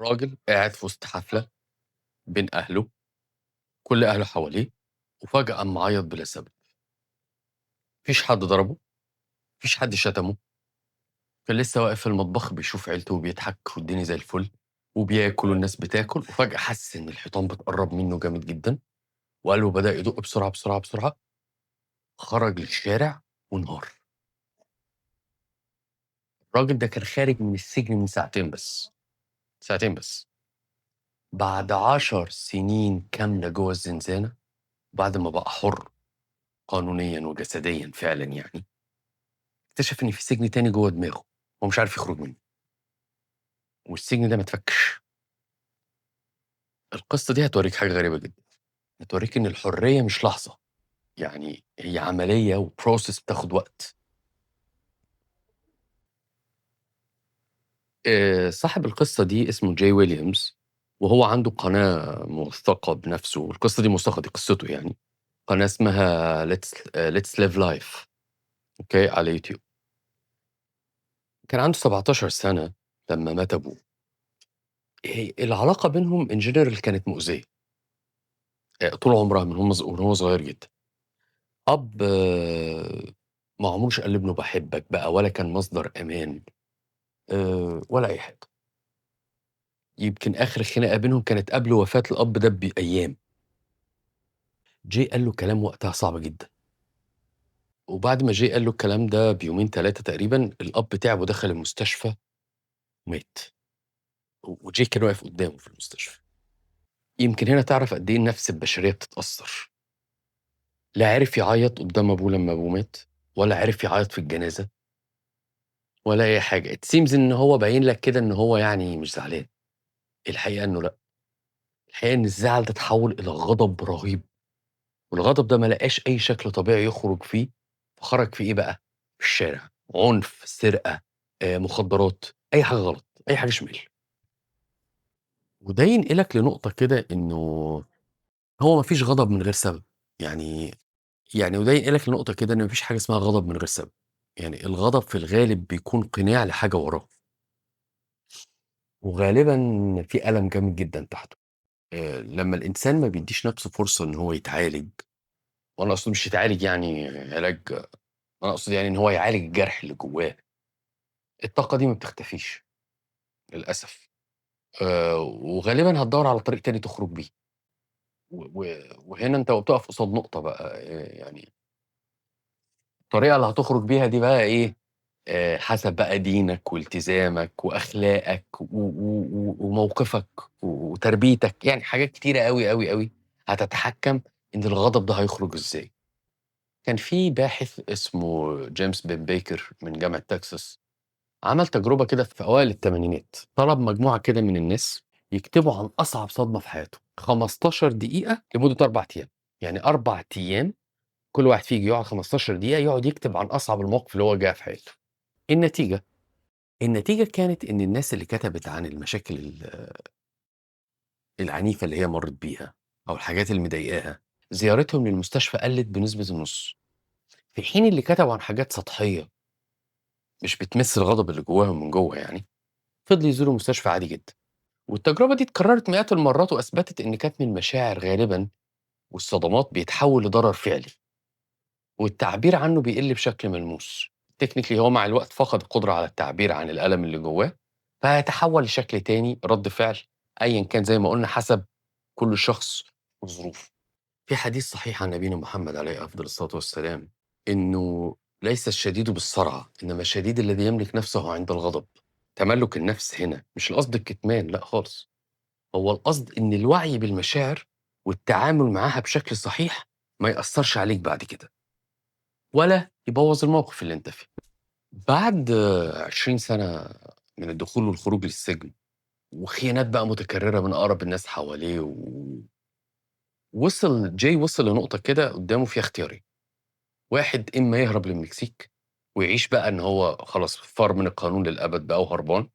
راجل قاعد في وسط حفلة بين أهله، كل أهله حواليه، وفجأة قام معيط بلا سبب. مفيش حد ضربه، مفيش حد شتمه، كان لسه واقف في المطبخ بيشوف عيلته وبيضحك والدنيا زي الفل وبياكل والناس بتاكل، وفجأة حس إن الحيطان بتقرب منه جامد جدا، وقلبه بدأ يدق بسرعة بسرعة بسرعة، خرج للشارع وانهار. الراجل ده كان خارج من السجن من ساعتين بس، ساعتين بس، بعد 10 سنين كاملة جوه الزنزانة، بعد ما بقى حر قانونيا وجسديا فعلا، يعني اكتشف ان في سجن تاني جوه دماغه هو مش عارف يخرج منه، والسجن ده ما اتفكش. القصة دي هتوريك حاجة غريبة جدا، هتوريك ان الحرية مش لحظة، يعني هي عملية و process بتاخد وقت. صاحب القصة دي اسمه جاي ويليامز، وهو عنده قناة موثقة بنفسه، والقصة دي موثقة، دي قصته يعني، قناة اسمها Let's Live Life، okay، على يوتيوب. كان عنده 17 سنة لما مات أبوه. العلاقة بينهم in general كانت مؤذية طول عمرها من وهو صغير جدا. أب ما عمروش قال لابنه بحبك بقى، ولا كان مصدر أمان، ولا أي حاجة. يمكن آخر خناقة بينهم كانت قبل وفاة الأب ده بأيام. جاي قال له كلام وقتها صعب جدا، وبعد ما جاي قال له الكلام ده بيومين 3 تقريبا، الأب تعب ودخل المستشفى ومات، وجاي كان واقف قدامه في المستشفى. يمكن هنا تعرف قد إيه النفس البشرية بتتأثر. لا عرف يعيط قدام أبوه لما أبوه مات، ولا عرف يعيط في الجنازة، ولا أي حاجة. It seems إن هو باين لك كده إن هو يعني مش زعلان. الحقيقة إنه لأ، الحقيقة إن الزعل ده اتحول إلى غضب رهيب، والغضب ده ما لقاش أي شكل طبيعي يخرج فيه، فخرج في إيه بقى؟ في الشارع، عنف، سرقة، مخدرات، أي حاجة غلط، أي حاجة شمال. وده ينقلك لنقطة كده إنه هو ما فيش غضب من غير سبب، يعني وده ينقلك لنقطة كده إن ما فيش حاجة اسمها غضب من غير سبب. يعني الغضب في الغالب بيكون قناع لحاجة وراه، وغالبا في ألم جامد جدا تحته. لما الإنسان ما بيديش نفسه فرصة إن هو يتعالج، وأنا أقصد مش يتعالج يعني علاج، أنا أقصد يعني إن هو يعالج الجرح اللي جواه، الطاقة دي ما بتختفيش للأسف، وغالبا هتدور على طريق تاني تخرج بيه. وهنا أنت بتقف قصاد نقطة بقى، يعني الطريقة اللي هتخرج بيها دي بقى إيه؟ حسب بقى دينك والتزامك وأخلاقك وموقفك وتربيتك، يعني حاجات كتيرة قوي قوي قوي هتتحكم إن الغضب ده هيخرج إزاي. كان في باحث اسمه جيمس بن بيكر من جامعة تكساس، عمل تجربة كده في أوائل الثمانينات، طلب مجموعة كده من الناس يكتبوا عن أصعب صدمة في حياتهم 15 دقيقة لمدة 4 أيام. يعني 4 أيام كل واحد فيه يقعد 15 دقيقة يقعد يكتب عن أصعب المواقف اللي هو جاها في حياته. النتيجة كانت إن الناس اللي كتبت عن المشاكل العنيفة اللي هي مرت بيها أو الحاجات اللي مضايقاها، زيارتهم للمستشفى قلت بنسبة النص، في حين اللي كتبوا عن حاجات سطحية مش بتمس الغضب اللي جواهم من جوه، يعني فضلوا يزوروا المستشفى عادي جدا. والتجربة دي اتكررت مئات المرات، وأثبتت إن كتم المشاعر غالبا والصدمات بيتحول لضرر فعلي، والتعبير عنه بيقل بشكل ملموس. technically هو مع الوقت فقد القدرة على التعبير عن الألم اللي جواه، فهيتحول لشكل تاني، رد فعل أيا كان، زي ما قلنا حسب كل شخص وظروفه. في حديث صحيح عن نبينا محمد عليه أفضل الصلاة والسلام إنه ليس الشديد بالصرعة، إنما الشديد الذي يملك نفسه عند الغضب. تملك النفس هنا مش القصد الكتمان، لا خالص، هو القصد إن الوعي بالمشاعر والتعامل معاها بشكل صحيح ما يأثرش عليك بعد كده ولا يبوظ الموقف اللي انت فيه. بعد 20 سنة من الدخول والخروج للسجن وخيانات بقى متكررة من أقرب الناس حواليه، وصل جاي وصل لنقطة كده قدامه فيها اختيارين. واحد، إما يهرب للمكسيك ويعيش بقى إن هو خلاص فار من القانون للأبد بقى وهربان،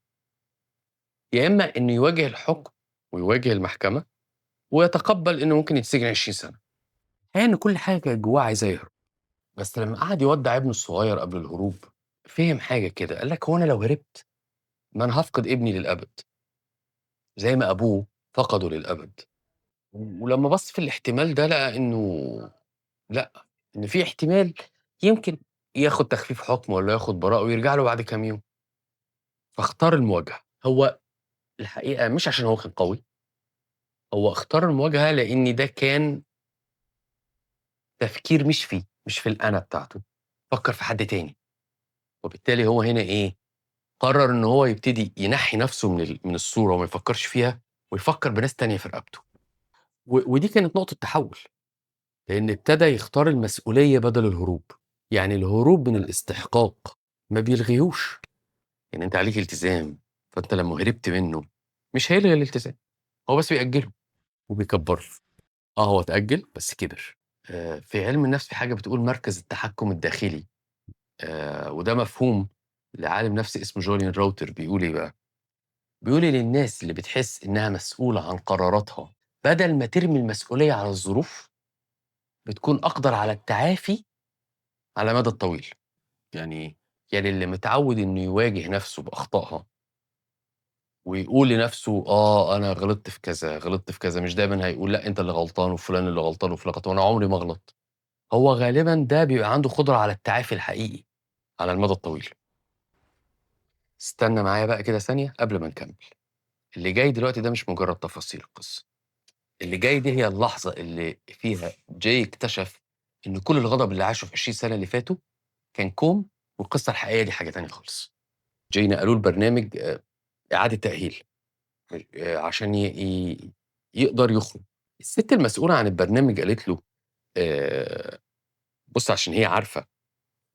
يا إما إنه يواجه الحكم ويواجه المحكمة ويتقبل إنه ممكن يتسجن 20 سنة. الحقيقة إن كل حاجة كانت جواه عايزاه يهرب، بس لما قعد يودع ابنه الصغير قبل الهروب فهم حاجة كده، قال لك هو أنا لو هربت ما أنا هفقد ابني للأبد. زي ما أبوه فقده للأبد. ولمّا بَص في الاحتمال ده لقى إنه لأ، إن في احتمال يمكن ياخد تخفيف حكم والّا ياخد براءة ويرجع له بعد كام يوم. فاختار المواجهة. هو الحقيقة مش عشان هو كان قوي، هو اختار المواجهة لإن ده كان تفكير مش فيه، مش في الأنا بتاعته، فكّر في حد تاني. وبالتالي هو هنا إيه، قرر إن هو يبتدي ينحّي نفسه من الصورة وما يفكّرش فيها ويفكّر بناس تانية في رقبته. ودي كانت نقطة تحوّل، لإن ابتدى يختار المسؤولية بدل الهروب. يعني الهروب من الاستحقاق ما بيلغيهوش، يعني أنت عليك التزام، فأنت لمّا هربت منه مش هيلغي الالتزام، هو بس بيأجّله وبيكبّره. هو اتأجّل بس كبر. في علم النفس في حاجة بتقول مركز التحكم الداخلي، وده مفهوم لعالم نفس اسمه جوليان روتر. بيقول إيه بقى؟ بيقول إن الناس اللي بتحس إنها مسؤولة عن قراراتها بدل ما ترمي المسؤولية على الظروف، بتكون أقدر على التعافي على المدى الطويل. يعني إيه؟ يعني اللي متعود إنه يواجه نفسه بأخطائها ويقول لنفسه أنا غلطت في كذا، غلطت في كذا، مش دايمًا هيقول لأ أنت اللي غلطان وفلان اللي غلطان وفلان غلطان وأنا عمري ما أغلط. هو غالبًا ده بيبقى عنده قدرة على التعافي الحقيقي على المدى الطويل. استنى معايا بقى كده ثانية قبل ما نكمل. اللي جاي دلوقتي ده مش مجرد تفاصيل القصة. اللي جاي دي هي اللحظة اللي فيها جاي اكتشف إن كل الغضب اللي عاشه في 20 سنة اللي فاتوا كان كوم، والقصة الحقيقية دي حاجة تانية خالص. جاي نقلوه لبرنامج إعادة تأهيل عشان يقدر يخرج. الست المسؤولة عن البرنامج قالت له بص، عشان هي عارفة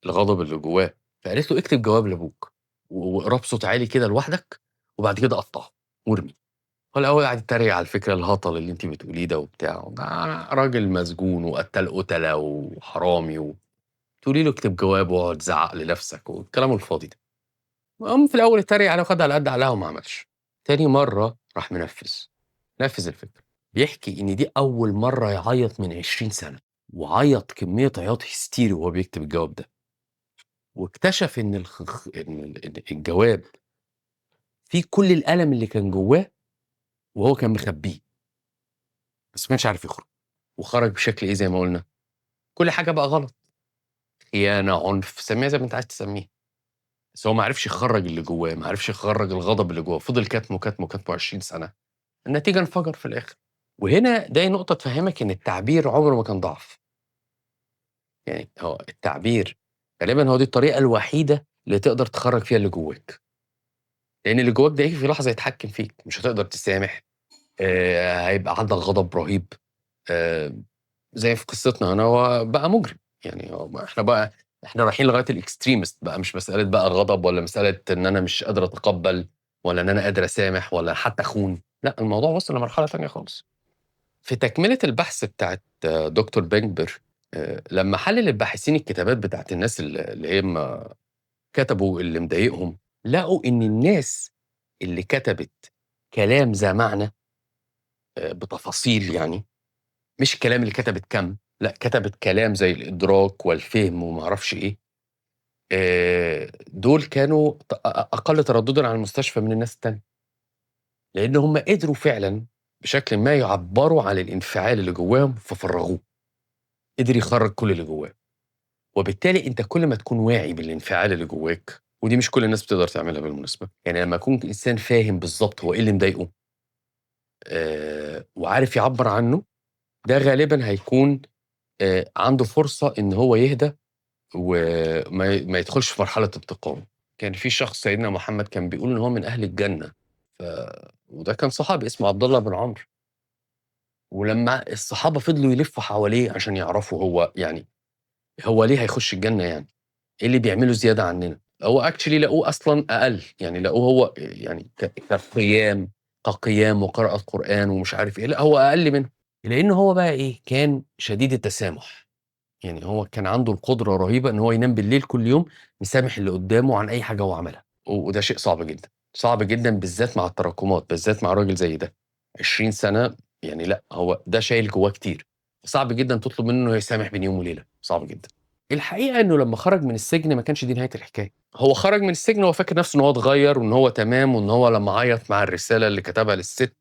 الغضب اللي جواه، فقالت له اكتب جواب لأبوك واقراه بصوت عالي كده لوحدك، وبعد كده قطعه وارمي. هو الأول قعد يتريق على الفكرة الهطل اللي أنتِ بتقوليه ده وبتاع، راجل مسجون وقتل قتلة وحرامي تقولي له اكتب جواب واقعد زعق لنفسك والكلام الفاضي ده. قام في الأول اتريق عليه وخد على قد عقلها وما عملش. تاني مرة راح نفذ الفكرة. بيحكي إن دي أول مرة يعيط من 20 سنة، وعيط كمية عياط هستيري وهو بيكتب الجواب ده. واكتشف إن الجواب فيه كل الألم اللي كان جواه وهو كان مخبيه، بس ما كانش عارف يخرج. وخرج بشكل إيه زي ما قلنا؟ كل حاجة بقى غلط، خيانة، عنف، سميها زي ما أنت عايز تسميها، بس هو ما عرفش يخرج اللي جواه، ما عرفش يخرج الغضب اللي جواه، فضل كاتمه كاتمه كاتمه 20 سنة. النتيجة انفجر في الآخر. وهنا ده نقطة تفهمك إن التعبير عمره ما كان ضعف. يعني هو التعبير غالبا هو دي الطريقة الوحيدة اللي تقدر تخرج فيها اللي جواك، لأن اللي جواك ده يجي في لحظة يتحكم فيك، مش هتقدر تسامح، هيبقى عندك غضب رهيب، زي في قصتنا هنا هو بقى مجرم. يعني هو احنا رايحين لغاية ال extremist بقى، مش مسالة بقى غضب ولا مسالة ان انا مش قادر اتقبل ولا ان انا قادر اسامح ولا حتى اخون، لا الموضوع وصل لمرحلة ثانية خالص. في تكمله البحث بتاعت دكتور بنكبر، لما حلل الباحثين الكتابات بتاعت الناس اللي هم كتبوا اللي مضايقهم، لقوا ان الناس اللي كتبت كلام ذا معنى بتفاصيل، يعني مش الكلام اللي كتبت كم، لا كتبت كلام زي الإدراك والفهم وما اعرفش إيه، دول كانوا أقل ترددا على المستشفى من الناس التانية، لأن هم قدروا فعلا بشكل ما يعبروا عن الانفعال اللي جواهم ففرغوه، قدر يخرج كل اللي جواه. وبالتالي أنت كل ما تكون واعي بالانفعال اللي جواك، ودي مش كل الناس بتقدر تعملها بالمناسبة، يعني لما يكون إنسان فاهم بالظبط هو إيه اللي مضايقه وعارف يعبر عنه، ده غالبا هيكون عنده فرصة إن هو يهدى وما يدخلش في مرحلة انتقام. كان في شخص سيدنا محمد كان بيقول إن هو من أهل الجنة، وده كان صحابي اسمه عبد الله بن عمرو. ولما الصحابة فضلوا يلفوا حواليه عشان يعرفوا هو يعني هو ليه هيخش الجنة، يعني إيه اللي بيعمله زيادة عننا، هو اكشلي لقوه أصلا أقل، يعني لقوه هو يعني كقيام وقراءة قرآن ومش عارف إيه، لا هو أقل منه، لأن هو بقى إيه، كان شديد التسامح. يعني هو كان عنده القدرة رهيبة إن هو ينام بالليل كل يوم مسامح اللي قدامه عن أي حاجة هو عملها، وده شيء صعب جدا، صعب جدا بالذات مع التراكمات، بالذات مع راجل زي ده 20 سنة، يعني لا هو ده شايل جواه كتير، صعب جدا تطلب منه إنه يسامح بين يوم وليلة، صعب جدا. الحقيقة إنه لمّا خرج من السجن ما كانش دي نهاية الحكاية. هو خرج من السجن وهو فاكر نفسه إن هو اتغيّر وإن هو تمام وإن هو لمّا عيّط مع الرسالة اللي كتبها للست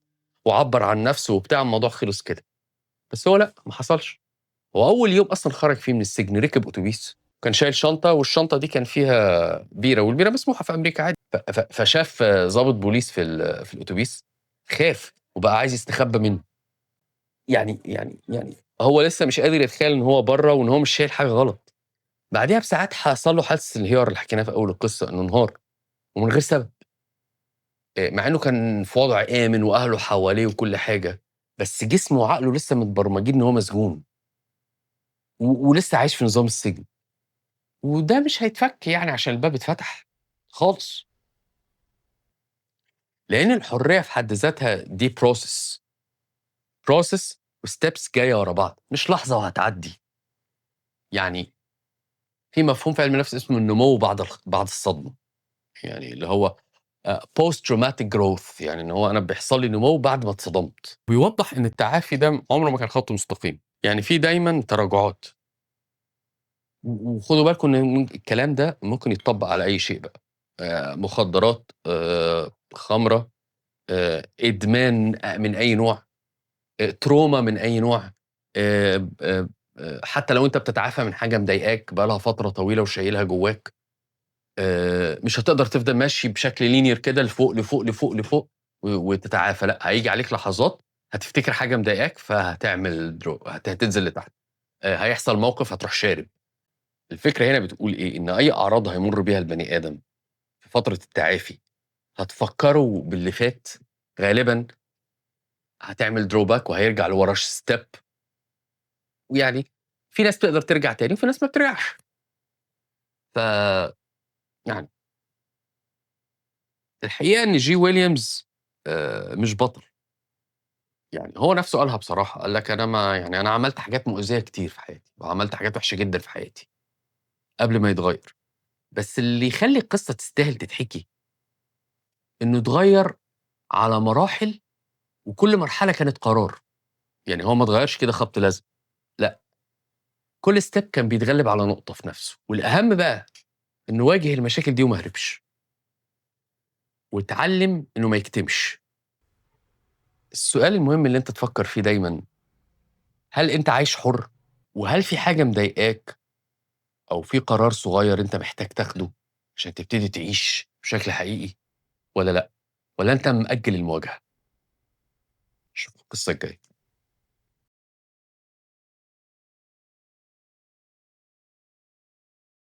وعبّر عن نفسه وبتاع الموضوع خلص كده. بس هو لأ، ما حصلش. هو أول يوم أصلًا خرج فيه من السجن ركب أوتوبيس، كان شايل شنطة والشنطة دي كان فيها بيرة، والبيرة مسموحة في أمريكا عادي. فشاف ضابط بوليس في الأوتوبيس، خاف وبقى عايز يستخبى منه. يعني يعني يعني هو لسه مش قادر يتخيل إن هو برّه وإن هو مش شايل حاجة غلط. بعديها بساعات حصل له حادثة الانهيار اللي حكيناها في أول القصة، إنه انهار ومن غير سبب. مع إنه كان في وضع آمن وأهله حواليه وكل حاجة، بس جسمه وعقله لسه متبرمجين إن هو مسجون. ولسه عايش في نظام السجن. وده مش هيتفك يعني عشان الباب اتفتح خالص. لأن الحرية في حد ذاتها دي process. process وsteps جاية ورا بعض، مش لحظة وهتعدي. يعني في مفهوم في علم النفس اسمه النمو بعد الصدمة. يعني اللي هو post traumatic growth، يعني إن هو أنا بيحصل لي نمو بعد ما اتصدمت. بيوضح إن التعافي ده عمره ما كان خط مستقيم. يعني في دايماً تراجعات. وخدوا بالكم إن الكلام ده ممكن يتطبق على أي شيء بقى. مخدرات، خمرة، إدمان من أي نوع، trauma من أي نوع، حتى لو أنت بتتعافى من حاجة مضايقاك بقالها فترة طويلة وشايلها جواك، مش هتقدر تفضل ماشي بشكل linear كده لفوق لفوق لفوق لفوق وتتعافى. لا، هيجي عليك لحظات هتفتكر حاجة مضايقاك فهتعمل drop، هتنزل لتحت، هيحصل موقف هتروح شارب. الفكرة هنا بتقول إيه؟ إن أي أعراض هيمر بيها البني آدم في فترة التعافي هتفكره باللي فات، غالباً هتعمل drawback وهيرجع لورا step. ويعني في ناس تقدر ترجع تاني وفي ناس ما بترجعش. ف الحقيقة إن جي ويليامز مش بطل. هو نفسه قالها بصراحة، قال لك أنا ما يعني أنا عملت حاجات مؤذية كتير في حياتي وعملت حاجات وحشة جداً في حياتي قبل ما يتغير. بس اللي يخلي القصة تستاهل تتحكي إنه اتغير على مراحل، وكل مرحلة كانت قرار. هو ما اتغيرش كده خبط لزق، لا، كل ستيب كان بيتغلب على نقطة في نفسه. والأهم بقى إنه واجه المشاكل دي وما هربش، واتعلم إنه ما يكتمش. السؤال المهم اللي أنت تفكر فيه دايماً، هل أنت عايش حر؟ وهل في حاجة مضايقاك أو في قرار صغير أنت محتاج تاخده عشان تبتدي تعيش بشكل حقيقي ولا لأ؟ ولا أنت مأجل المواجهة؟ شوف القصة الجاية.